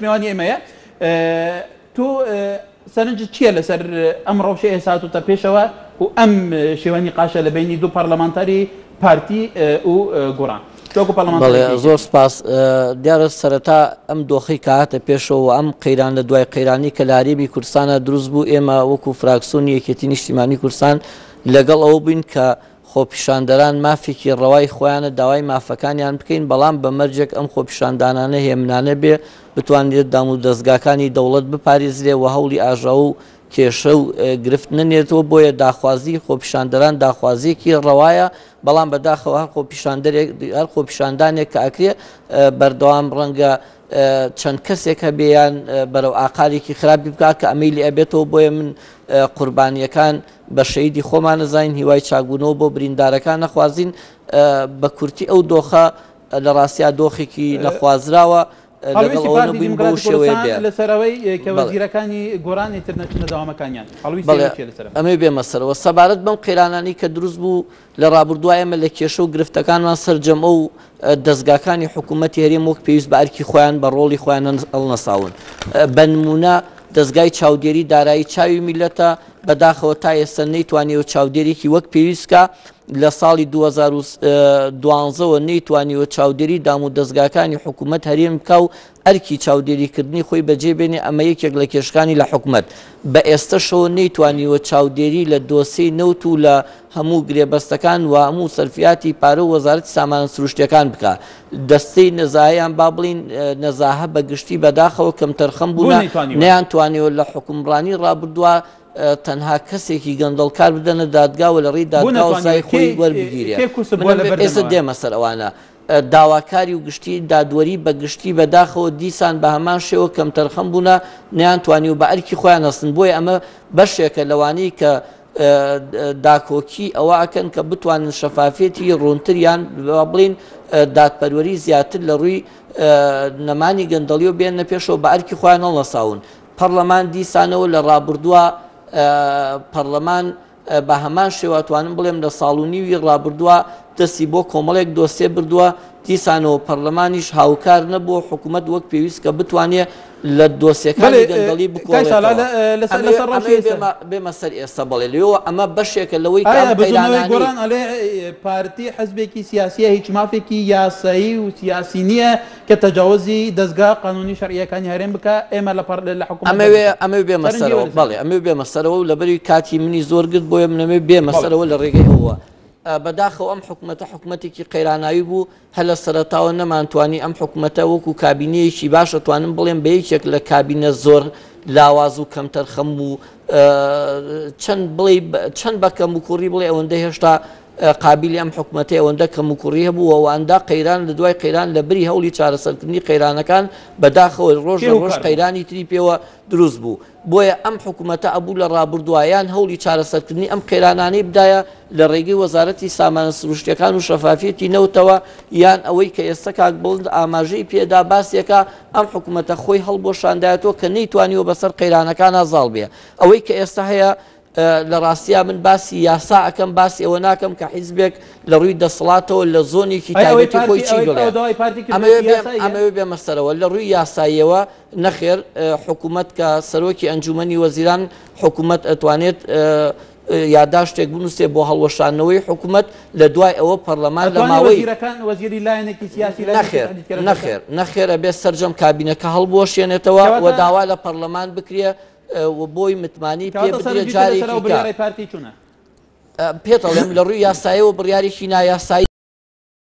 میوانی ئێمەیە. تۆ سەرنجت چییە لەسەر ئەم ڕەوشەی ئێستا هاتووتە پێشەوە و ئەم شێوە نیقاشە لە بەینی دوو پەرلەمانتاری پارتی و گۆڕان؟ تۆ وەکو پەرلەمانتارێکی بەڵێ زۆر سپاس. دیارە سەرەتا ئەم دۆخەی کە هاتە پێشەوە و ئەم قەیران لە دوای قەیرانی کە لە هەرێمی کوردستانا دروست بوو ئێمە وەکو فراکسۆنی یەکێتی نیشتیمانی کوردستان لەگەڵ ئەوە بووین کە خۆپیشاندەران مافێکی ڕەوای خۆیانە داوای مافەکانیان بکەین، بەڵام بە مەرجێک ئەم خۆپیشاندانانە هێمنانە بێ، بتوانرێت دامودەزگاکانی دەوڵەت بپاریزرێ و هەوڵی ئاژاوە و کێشە و گرفت نەنێتەوە، بۆیە داخوازیی خۆپیشاندەران داخوازییەکی ڕەوایە، بەڵام بەداخەوە هەر خۆپیشاندەرێک هەر خۆپیشاندانێک کە ئەکرێ بەردەوام ڕەنگە چەند کەسێک هەبێ یان بەرەو ئاقارێکی خراپی بکات کە ئەمەی لێ ئەبێتەوە، بۆیە من قوربانییەکان بە شەهیدی خۆمان ئەزانین، هیوای چاکبوونەوە بۆ بریندارەکان ئەخوازین. بە کورتی ئەو دۆخە لە ڕاستیا دۆخێکی نەخوازراوە، لەگەڵ هەڵوێستی ئەوە پارتی نەبووین بەو دیموکراتی شێوەیە کوردستان بێ. لەسەر ئەوەی کە بەڵێ. وەزیرەکانی گۆڕان ئیتر نەچنە دەوامەکانیان، هەڵویستی بەڵێ ئێوە چییە لەسەر ئەمە؟ ئەمەوێ بێمە سەرەوە. سەبارەت بەم قەیرانانەی کە دروست بوو لە ڕابردووا ئێمە لە کێشە و گرفتەکانمان سەرجەم ئەو دەزگاکانی حکوومەتی هەرێم وەک پێویست بە ئەرکی خۆیان بە ڕۆڵی خۆیان هەڵنەساون. بە نموونە دەزگای چاودێری دارایی چاوی میللەتە، بەداخەوە تا ئێستا نەیتوانیوە چاودێریی وەک پێویست بکا، لە ساڵی 2012 وە نەیتوانیوە چاودێری دامودەزگاکانی حکوومەت هەرێم بکا و ئەرکی چاودێریکردنی خۆی بەجێ بێنێ، ئەمە یەکێک لە کێشەکانی لە حکومەت. بە ئێستەشەوە نەیتوانیوە چاودێری لە دۆسێی نەوت و لە هەموو گرێبەستەکان و هەموو سەرفیاتی پارە و وەزارەتی سامانە سروشتیەکان بکا. دەستەی نەزاهە یان با بڵێین نەزاهە بە گشتی بەداخەوە کەمتەرخەم بۆ بوونە، نەیتوانیوە؟ نەیانتوانیوە لە حوکمڕانی ڕابردووا تەنها کەسێکی گەندەڵکار بدەنە دادگا و لە ڕێی بۆ دادگاوە نەتوانیوە؟ سزای کێ خۆی وەربگیرێ. کێ کورسپ من بووە لە ئەمەوێ ئێستا بەردەمەوە؟ دێمە سەر ئەوانە. داواکاری و گشتی دادوەری بە گشتی بەداخەوە دیسان بە هەمان شێوە کەمتەرخەم بوونە، نەیانتوانیوە بە ئەرکی خۆیان هەستن، بۆیە ئەمە بەشێکە لەوانەی کە داکۆکی ئەوە ئەکەن کە بتوانن شەفافیەتی ڕوونتر یان با بڵێین دادپەروەری زیاتر لە ڕووی نەمانی گەندەڵیەوە بێننە پێشەوە بە ئەرکی خۆیان هەڵنەساون. پەڕلەمان دیسانەوە لە ڕابردووە پەڕلەمان بە هەمان شێوە ئەتوانم بڵێم لە ساڵ و نیوی ڕابردووە دەستی بۆ کۆمەڵێک دۆسیە بردووە، دیسانەوە پەرلەمانیش هاوکار نەبووە حکوومەت وەک پێویست کە بتوانێ لە دۆسیەکانی بەڵێ گەندەڵی کاک سالار بکۆڵێتەوە. لەسەر ئەمەوێ لەسەر ڕەوشی ئەمەوێ ئێستا بێمە بێمە سەر ئێستا بەڵێ لەوێوە ئەمە بەشێکە لەوەی کە ئایا ئەم بزوتنەوەی قەیرانانەی گۆڕان ئەڵێ پارتی حزبێکی سیاسیە هیچ مافێکی یاسایی و سیاسی نییە کە تەجاوزی دەزگا قانونی شەرعیەکانی هەرێم بکا ئێمە لە پەڕ لە حکومەت ئەمەوێ دەربکەن ئەمەوێ بێمە سەرنجی سەرەوە وەرە بەڵێ ئەمەوێ بێمە سەرەوە و لەبەری کاتی منی زۆر گرت بۆیە منەمەوێ بێمە بەڵێ. سەرەوە لە ڕێگەی ئەوە بەداخەوە ئەم حکومەتە حکومەتێکی قەیراناوی بوو هەر لە سەرەتاوە نەمانتوانی ئەم حکومەتە وەکو کابینەیەکی باش ئەتوانم بڵێم بە یەکێک لە کابینە زۆر لاواز و کەمتەرخەم و چەند بڵێ چەند بە کەموکوڕی بڵێ ئەوەندە هێشتا قابیلی ئەم حکومەتەی ئەوەندە کەموکوڕی هەبوو و ئەوەندە قەیران لە دوای قەیران لە بری هەوڵی چارەسەرکردنی قەیرانەکان بەداخەوە ڕۆژ کێ لە ڕۆژ هۆکار بوو؟ قەیرانی تری پێوە دروست بوو. بۆیە ئەم حکومەتە ئەبوو لە ڕابردووا یان هەوڵی چارەسەرکردنی ئەم قەیرانانەی بدایە لە ڕێگەی وەزارەتی سامانە سروشتیەکان و شەفافیەتی نەوتەوە یان ئەوەی کە ئێستا کاک بڵند ئاماژەی پێدا باسیەکا ئەم حکومەتە خۆی هەڵبوەشاندایەتەوە کە نەیتوانیوە بەسەر قەیرانەکانا زاڵ بێ ئەوەی کە ئێستا هەیە لە ڕاستیا من باسی یاسا ئەکەم باسی ئەوە ناکەم کە حیزبێک لە ڕووی دەسەڵاتەوە لە زۆنێکی ئەی ئەوەی تایبەتی خۆی پارتی چی ئەوەی بڵێ ئەو داوای پارتی ئەمەوێ کردوویەتی بێم یاساییە؟ ئەمەوێ بێمە سەرەوە لە ڕووی یاساییەوە نەخێر حکوومەت کە سەرۆکی ئەنجومەنی وەزیران حکوومەت ئەتوانێت یاداشتێک بنووسێ بۆ هەڵوەشاندنەوەی حکوومەت لە دوای ئەوە پەرلەمان لە ئەتوانێ ماوەی وەزیرەکان وەزیری لایەنێکی سیاسی لایەنێکی نەخێر تەهدیدکەرە دەرکا؟ نەخێر نەخێر ئەبێ سەرجەم کابینەکە هەڵبوەشێنێتەوە و کەواتە داوا لە پەرلەمان بکرێ و بۆی متمانەی پێ کەواتە بدرێت سەرنجی تۆ لەسەر جارێکی ئەو کە بڕیارەی پارتی چونە؟ پێت ئەڵێم لە ڕووی یاسایەوە بڕیارێکی نایاسایی.